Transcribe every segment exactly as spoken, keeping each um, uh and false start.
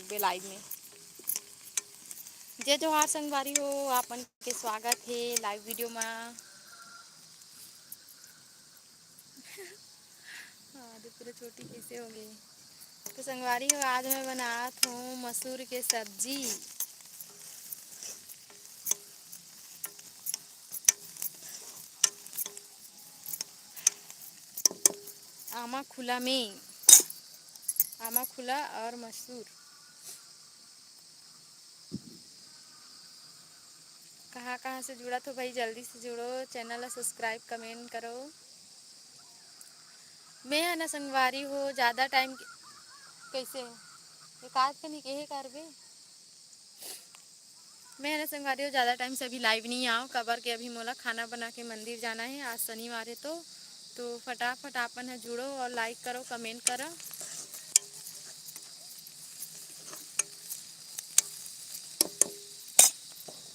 बे लाइव में। जय जोहार संगवारी हो, आपन के स्वागत हे लाइव वीडियो मा। हाँ, दे पूरा चोटी कैसे हो गई। तो संगवारी हो, आज मैं बनात हूँ मसूर के सब्जी। आमा खुला में, आमा खुला और मसूर। कहाँ कहाँ से जुड़त हो भाई, जल्दी से जुड़ो, चैनल ला सब्सक्राइब, कमेंट करो। मैं ह ना संगवारी हो, ज़्यादा टाइम के-, कैसे एक आध कनी केहे करबे। मैं ह ना संगवारी हो, ज़्यादा टाइम से अभी लाइव नहीं आओ, काबर के अभी मोला खाना बना के मंदिर जाना है, आज शनिवार है। तो, तो फटाफट आपन ह जुड़ो और लाइक करो, कमेंट करो।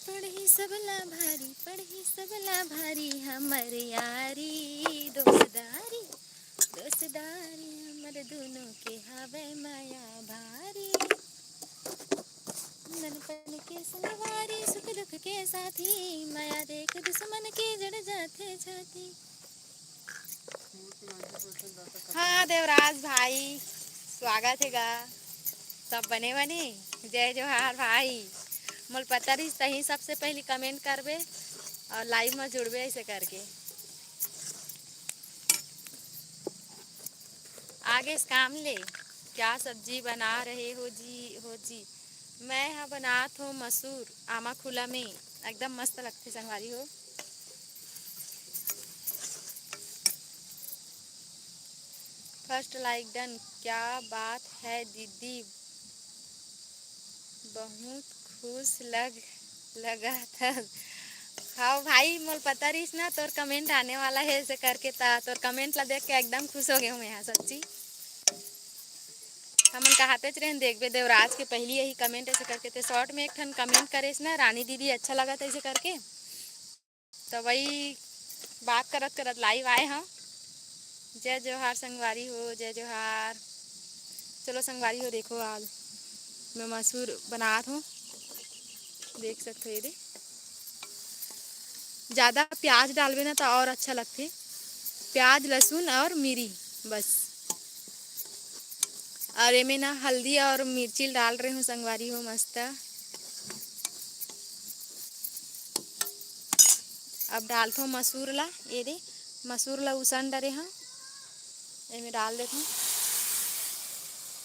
पड़ही सबला भारी, पड़ही सबला भारी, हमर यारी दोस्तदारी, दोस्तदारी हमर दुनों के हावय मया भारी। ननपन के संगवारी, सुख दुख के साथी, मया देख दुश्मन के जड़ जाथे छाती। हाँ देवराज भाई, स्वागत हे गा। सब बने बने? जय जोहार भाई। मोल पता रहिस तहीं सबसे पहली कमेंट करबे और लाइव में जुड़बे ऐसे करके। आगे इस काम ले, क्या सब्जी बना रहे हो जी, हो जी? मैं ह बनात हो मसूर आमा खुला में, एकदम मस्त लगथे संगवारी हो। फर्स्ट लाइक डन, क्या बात है दीदी, बहुत खुश लग, लगा था। हाँ भाई, मोल पता रहिस ना तोर कमेंट आने वाला है ऐसे करके, ता तोर कमेंट ला देख के एकदम खुश हो गए हूँ मैं यहाँ सच्ची। हमन कहातेच रहेन, देखबे देवराज के पहली यही कमेंट ऐसे करके, ते शॉर्ट में एक ठन कमेंट करेस ना, रानी दीदी अच्छा लगा था ऐसे करके। तो वही बात करत करत लाइव आए हम। जय जोहार संगवारी हो, जय जोहार। चलो संगवारी हो, देखो आज मैं मसूर बनात हूँ, देख सकते हो ये दे। ज़्यादा प्याज डालबे ना तो और अच्छा लगथे, प्याज, लहसुन और मिरी बस। और एमे ना हल्दी और मिर्ची डाल रहे हूँ संगवारी हो मस्त। अब डालथो मसूर ला, ये दे मसूर ला उसन डरे हूँ, एमे डाल देथो।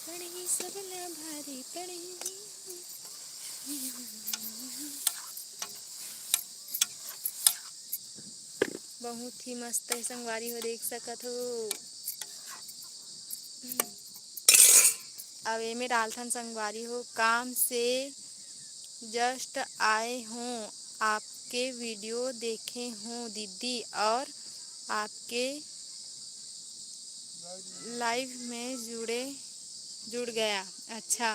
पड़ही सबला भारी पड़ही। बहुत ही मस्त है संगवारी हो, देख सकत हो। अब एमे डालथन संगवारी हो, काम से जस्ट आए हों, आपके वीडियो देखे हों दीदी, और आपके लाइव में जुड़े, जुड़ गया। अच्छा,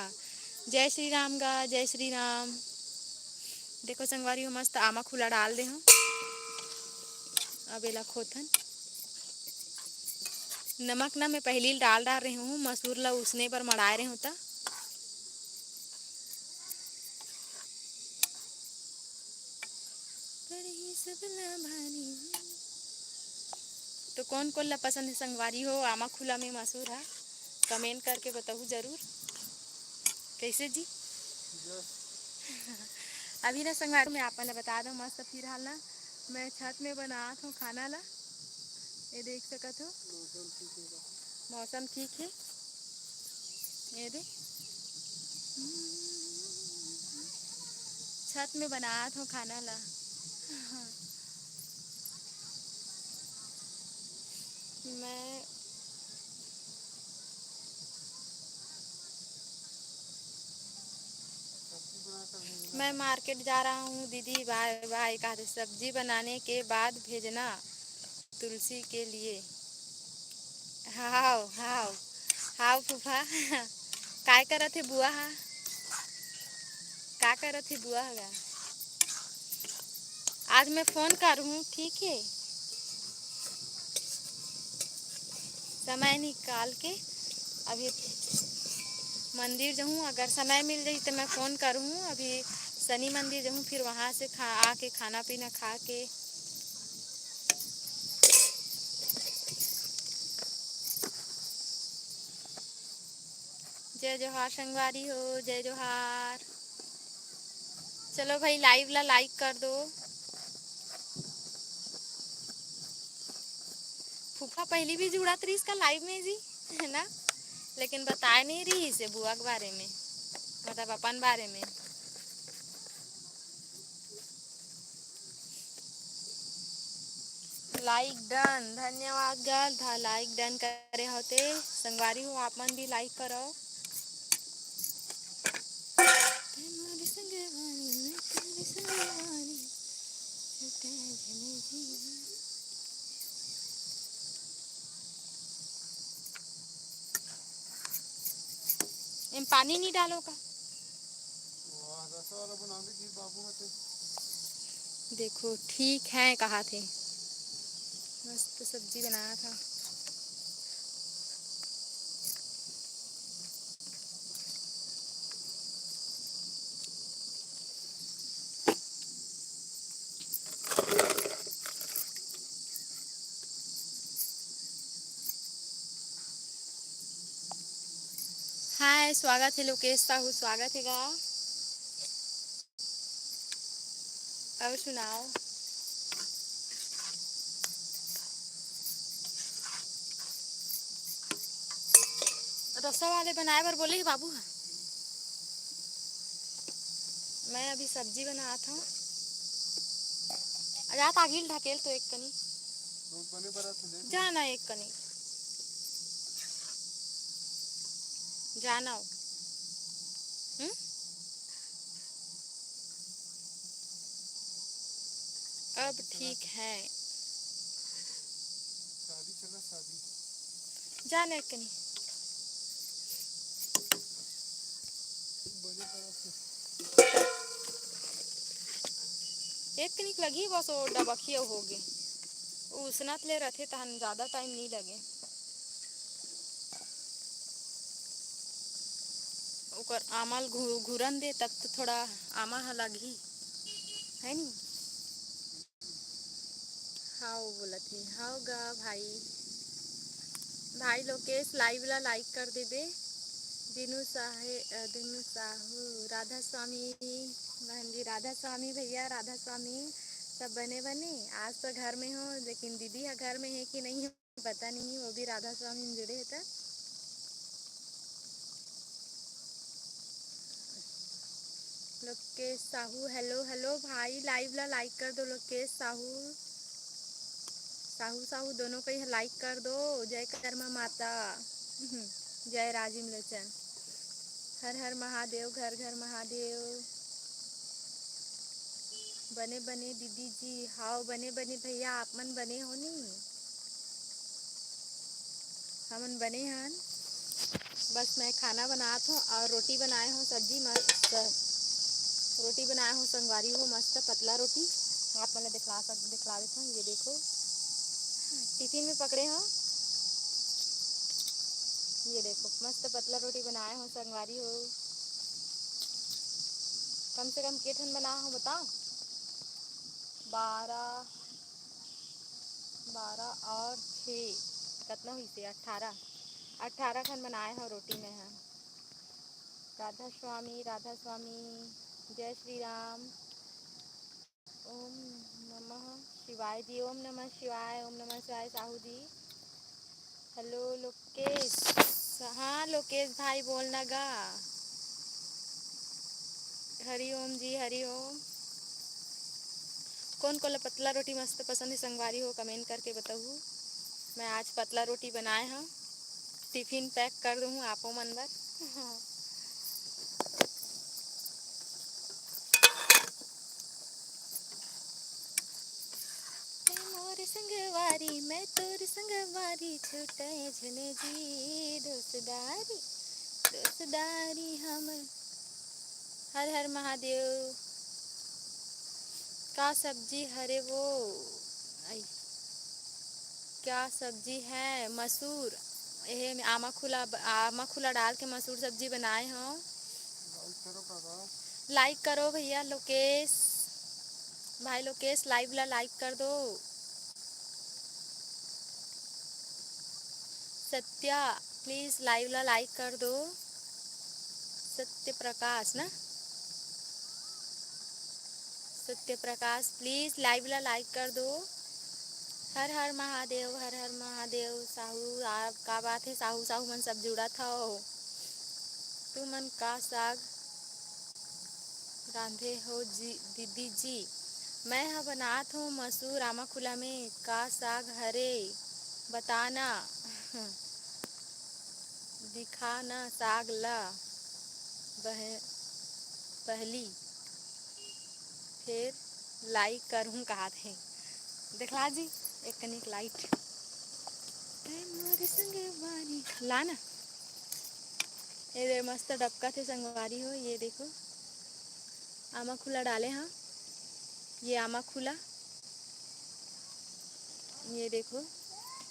जय श्री राम गा, जय श्री राम। देखो संगवारी हो, मस्त आमा खुला डाल दे हूँ। अब एला खोथन। नमक ना मैं पहली डाल डाल रही हूँ, मसूर ला उसने पर मड़ाए रही हूँ त। तो कौन कौन ला पसंद है संगवारी हो आमा खुला में मसूर हा, कमेंट करके बताहू जरूर। कैसे जी? अभी ना संगवारी, मैं आपन ला बता दूँ, मस्त फिलहाल ना मैं छत में बनात हूँ खाना ला। ये देख सकत हो, मौसम ठीक है। ये दे, छत में बनात हूँ खाना ला। मैं मैं मार्केट जा रहा हूँ दीदी, बाय बाय। कहा थे सब्जी बनाने के बाद भेजना तुलसी के लिए। हाव हाव हाव फूफा। काय करत हे बुआ हा? का करत हे बुआ हा? आज मैं फोन करूँ, ठीक है, समय निकाल के। अभी मंदिर जहूँ, अगर समय मिल जाही त मैं फोन करहूँ। अभी शनि मंदिर जहूँ, फिर वहाँ से खा, आके खाना पीना खा के। जय जोहार संगवारी हो, जय जोहार। चलो भाई, लाइव ला लाइक कर दो। फूफा पहली भी जुड़त रहिस का लाइव में जी, है ना? लेकिन बताए नहीं रहिस हे बुआ के बारे में, मतलब अपन बारे में। लाइक डन, धन्यवाद गा, धा लाइक डन करे होते। संगवारी हो, आप मन भी लाइक करो। एम पानी नहीं डालो का? वाह, रसा वाला बनावे की बाबू हते। देखो, ठीक है, कहा थे। मस्त सब्जी बनाया था। हाय, स्वागत है लोकेश साहू, स्वागत है गा। और सुनाओ। रसा वाले बनाए बर बोले ही बाबू ह। मैं अभी सब्जी बनात हूँ। अजा तागिल ढकेल तो एक कनी। बहुत बने बरत है, देख। जा ना एक कनी। जाना। हम्म? अब ठीक है। शादी चला, शादी। जाने कनी। एक कनिक लगी बस, वो डबकिया हो गे। उसनत ले रथे तहन ज्यादा टाइम नहीं लगे। ओकर आमा ल घु-, घुरन दे, तब तो थोड़ा आमा ह लगही, है नी? हाव बोलत हे, हाव गा भाई। भाई लोकेश, लाइव ला लाइक कर देबे। दीनू साहे, अ, दीनू साहू, राधा स्वामी, बहन जी, राधा स्वामी भैया, राधा स्वामी, सब बने बने। आज तो घर में हो, लेकिन दीदी ह घर में है कि नहीं, पता नहीं, वो भी राधा स्वामी में जुड़े हे त। लोकेश साहू, हेलो, हेलो भाई, लाइव ला लाइक कर दो। लोकेश साहू, साहू, साहू दोनों का ही लाइक कर दो। जय कर्मा माता, जय राजिम लोचन, हर हर महादेव, घर घर महादेव। बने बने दीदी जी, हाव बने बने भैया, आप मन बने हो नी? हमन बने हन। बस मैं खाना बनात हूँ और रोटी बनाए हूँ, सब्जी मस्त। रोटी बनाए हूँ संगवारी हो, मस्त पतला रोटी। आप मन ला दिखला सक-, दिखला देत हूँ। ये देखो, टिफिन में पकड़े हूँ। ये देखो, मस्त पतला रोटी बनाए हूँ संगवारी हो। कम से कम के ठन बनाए हूँ बताओ? बारह, बारह और छः, कतना होइसे? अट्ठारह। अट्ठारह ठन बनाए हव रोटी में ह। राधा स्वामी, राधा स्वामी, जय श्री राम। ओम नमः शिवाय जी, ओम नमः शिवाय, ओम नमः शिवाय साहू जी। हेलो लोकेश, हाँ लोकेश भाई बोलना गा। हरि ओम जी, हरि ओम। कोन कोन ला पतला रोटी मस्त पसंद हे संगवारी हो, कमेंट करके बताहू। मैं आज पतला रोटी बनाए हूँ, टिफिन पैक कर दूँ आपो मन बर। ए मोर संगवारी, मैं तोर संगवारी, छूटे झने जी दोस्तारी, दोस्तारी हम। हर हर महादेव। का सब्जी हरे वो? आई। क्या सब्जी है? मसूर। एहे में आमा खुला, आमा खुला डाल के मसूर सब्जी बनाए हव। Like करो भैया लोकेश, भाई लोकेश, live ला like कर दो। सत्या, please live ला like कर दो। सत्य प्रकाश ना, सत्य प्रकाश, please live ला like कर दो। हर हर महादेव, हर हर महादेव। साहू, आप का बात है, साहू, साहू मन सब जुड़त हव। तुमन का साग रांधे हो जी, दीदी जी? मैं ह बनात हूँ मसूर आमा खुला में। का साग हरे, बताना। दिखा ना साग ला बह-, पहली, फेर like करहूँ कहात हे। देखला जी, एक कनिक light। तै मोर संगवारी ला ना। ये दे मस्त डबकत हे संगवारी हो, ये देखो। आमा खुला डाले हाँ, ये आमा खुला, ये देखो,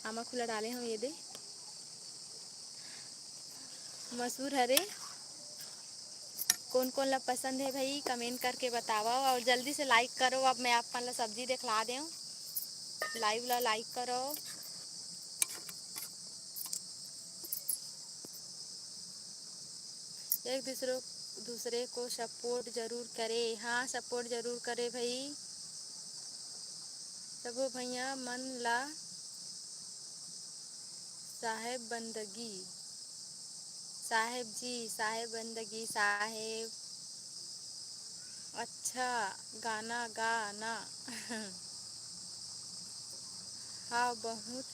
आमा खुला डाले हम, ये दे मसूर हरे। कोन कोन ला पसंद है भाई, comment करके बतावव और जल्दी से like करो। अब मैं आप मन ला सब्जी देखला देव, live ला like करो। एक दूसरे, दूसरे को support जरूर करे। हाँ, support जरूर करे भाई। सबो भैया मन ला साहेब बंदगी, साहेब जी, साहेब बंदगी, साहेब। अच्छा गाना गा ना। हाँ, बहुत।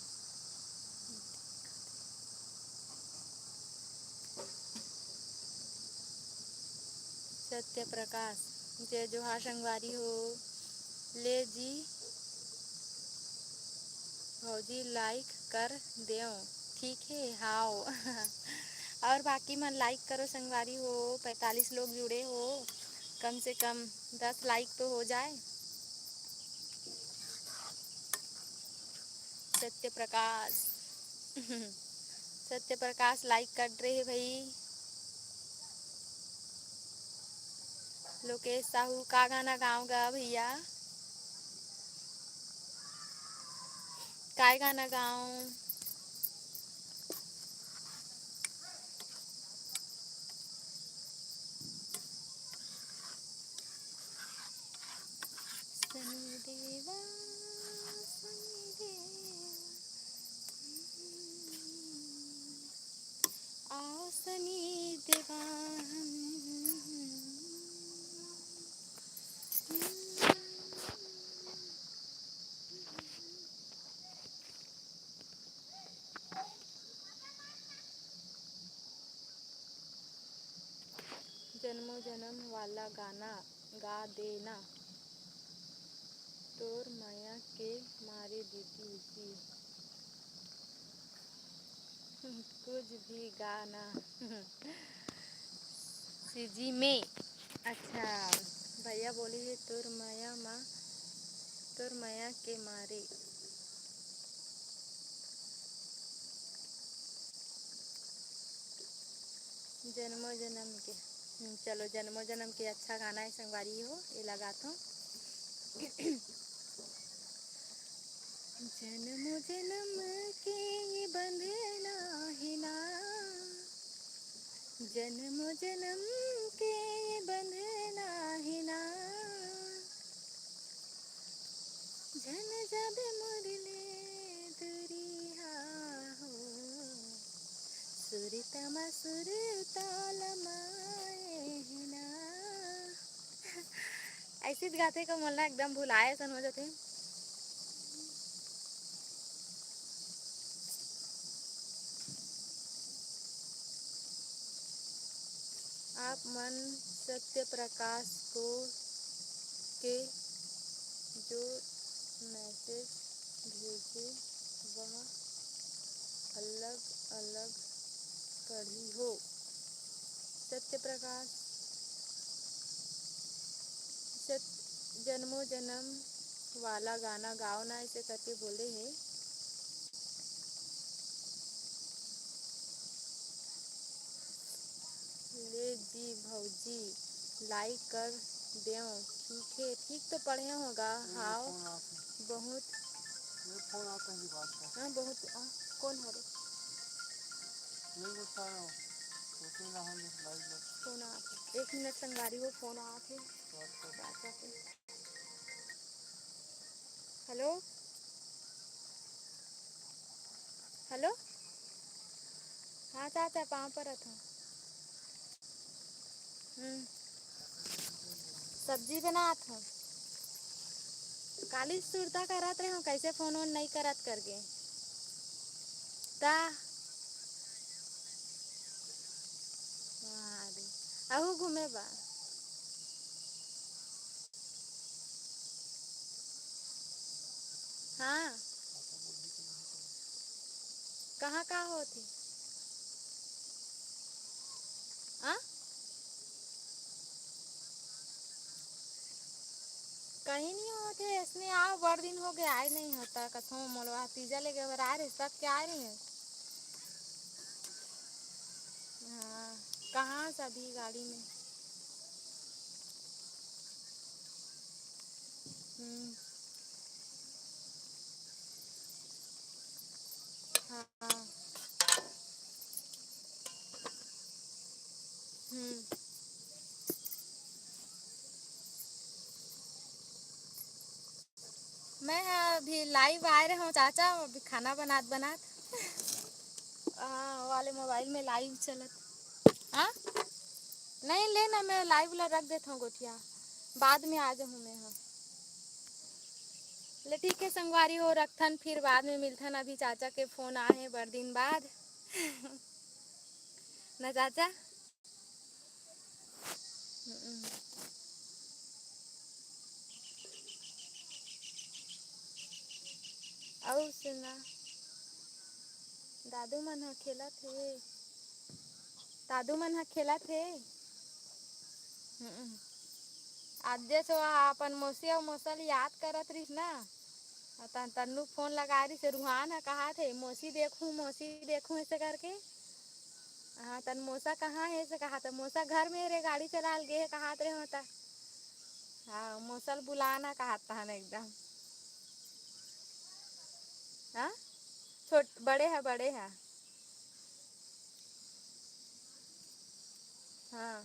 सत्य प्रकाश, जय जोहार संगवारी हो। ले जी भौजी, like कर देव, ठीक है? हाव। और बाकी मन like करो संगवारी हो, पैंतालीस लोग जुड़े हो, कम से कम दस like तो हो जाए। सत्य प्रकाश, सत्य प्रकाश like कर रहे भाई। लोकेश साहू, का गाना गाँव गा भैया? काय गाना गाँव? शनि देवा, शनि देवा, आओ शनि देवा हम। जन्मों जन्म वाला गाना गा देना। तोर मया के मारे दीदी जी। कुछ भी गाना। सीजी में। अच्छा, भैया बोले हे तोर मया मा, तोर मया के मारे। जन्मों जन्म के, हम्म, चलो, जन्मों जन्म के अच्छा गाना है संगवारी हो, ये लगात हूँ। जन्मों जन्म के ये बंधना है ना, जन्मों जन्म के ये बंधना है ना, झन जाबे मोर ले दुरिहा हो, सुरता मा सुरता लमाए हे ना। ऐसे गाथे का मोला एकदम भुलाए असन हो जाथे। आप मन सत्य प्रकाश को के जो message भेजे वह अलग अलग कढ़ी हो। सत्य प्रकाश, सत-, जन्मों जन्म वाला गाना गाओ ना, ऐसे करके बोले हे। ले जी भौजी, like कर देव। ठीक है, ठीक तो पढ़े होगा। हाव। बहुत। हाँ, बहुत। आ, कौन हरे? फोन आत हे। एक मिनट संगवारी, वो फोन आत हे। बात करते। Hello, hello. हाँ चाचा, पाँव परत हँव। हम्म, सब्जी बनात हँव। काली सुरता करत रहे हँव, कैसे फोन वोन नहीं करत करके। ता हाँ, अरे, अहू घूमे बा। हाँ। कहाँ का होत हे? आ? कहीं नहीं होत हे, इसने आओ, बड़ दिन हो गए आए नहीं होता, कसो मोलवा तीजा ले गए, आए रहे, सब के आए रहे हैं। हाँ, कहाँ सभी गाड़ी में? हम्म। हाँ। हम्म। मैं ह अभी live आए रहे हँव चाचा, अभी खाना बनात बनात। हाँ, वाले mobile में live चलत। हाँ? नहीं, ले ना, मैं live ला रख देत हँव गोठिया, बाद में आ जाहूँ मैं ह। ले ठीक है संगवारी हो, रखथन, फिर बाद में मिलथन। अभी चाचा के फोन आए हे बड़ दिन बाद। ना चाचा? हम्म। अउ सुना, दादू मन ह खेलत हे, दादू मन ह खेलत हे। हम्म। आज जे सो अपन मौसी अउ मौसा ल याद करत रहिस ना, अ तन तन्नू फोन लगा रहिस, रुहान ह कहात हे, "मौसी देखहूँ, मौसी देखहूँ," ऐसे करके। हाँ, तन मौसा कहाँ हे से कहात हे, मौसा घर में रे, गाड़ी चलाल गे हे कहात रहे होता। हाँ, मौसा ल बुलाना कहात तहन एकदम। हाँ, छोट बड़े है, बड़े है। हाँ।